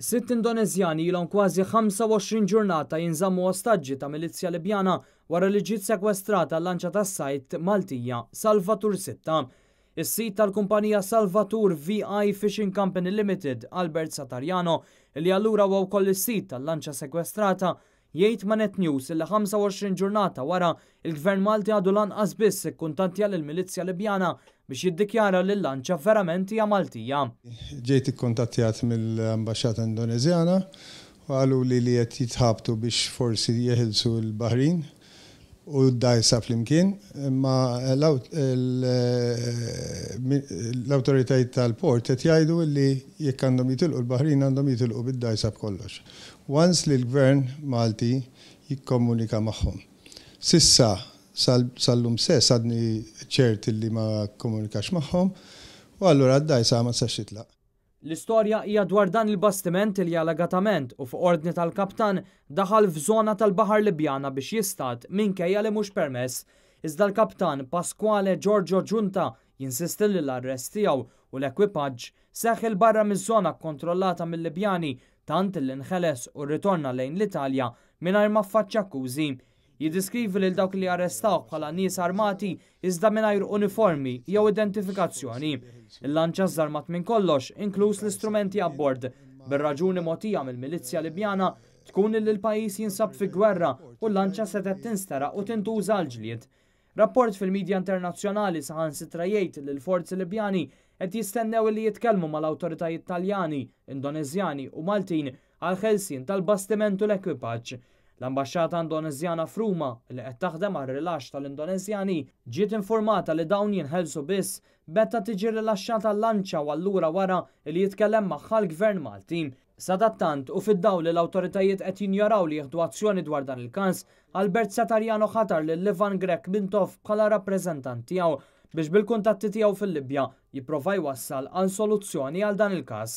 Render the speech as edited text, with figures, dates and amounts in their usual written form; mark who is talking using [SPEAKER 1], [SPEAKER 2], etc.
[SPEAKER 1] Sitt Indoneżjani ilhom kważi 25 ġurnata jinżammu ostaġġi ta' milizzja Libjana wara li ġiet sekwestrata l-lanċa tas-sajd Maltija Salvatur Sitta. Is-sid tal-kumpanija Salvatur VI Fishing Company Limited, Albert Satariano, li allura huwa wkoll is-sid tal-lanċa sekwestrata, jgħid ma' Net News li 25 ġurnata wara il-Gvern Malti għadu lanqas biss ikkuntattja lill-milizzja Libjana biex jiddikjara li l-lanċa verament hija Maltija.
[SPEAKER 2] Ġejt ikkuntattjat mill-Ambaxxata Indoneżjana u qalu li li qed jitħabtu biex forsi jeħilsu l-baħrin u d-dgħajsa flimkien, imma l-awtoritajiet tal-port qed jgħidu li jekk għandhom jitilqu l-baħrin għandhom jitilqu bid-dgħajsa b'kollox. Once li l-Gvern Malti jikkomunika magħhom. S'issa sal-lum stess għadni ċert li ma kkomunikax magħhom u allura d-dgħajsa ma tistax titlaq.
[SPEAKER 1] L-istorja hija dwar dan il-bastiment li allegatament u fuq ordni tal-kaptan daħal f'żona tal-Baħar Libjana biex jistad minkejja li mhux permess. Iżda l-kaptan Pasquale Giorgio Giunta jinsisti li l-arrest tiegħu u l-ekwipaġġ seħħ 'il barra miż-żona kkontrollata mill-Libjani tant li nħeles u rritorna lejn l-Italja mingħajr ma ffaċċja akkużi. Jiddiskrivi lil dawk li arrestawh bħala nies armati iżda mingħajr uniformi jew identifikazzjoni. Il-lanċa żarmat minn kollox, inkluż l-istrumenti abbord, bir-raġuni mogħtija mill-milizzja Libjana tkun li l-pajjiż jinsab fi gwerra u l-lanċa setgħet tinsteraq u tintuża għal ġlied. Rapport fil-midja internazzjonali saħansitra jgħid li l-forzi Libjani qed jistennew li jitkellmu mal-awtoritajiet Taljani, Indoneżjani u Maltin għal ħelsien tal-bastiment u l-ekwipaġġ. L-Ambaxxata Indoneżjana f'Ruma li qed taħdem għal rilaxx tal-Indoneżjani ġiet informata li dawn jinħelsu biss meta tiġi rilaxxata l-lanċa u allura wara li jitkellem magħha l-Gvern Malti. Sadattant u fid-dawl li l-awtoritajiet qed jinjoraw li jieħdu azzjoni dwar dan il-każ, Albert Satariano ħatar lil Ivan Grech Mintoff bħala rappreżentant tiegħu biex bil-kuntatti tiegħu fil-Libja jipprova jwassal għal soluzzjoni għal dan il-każ.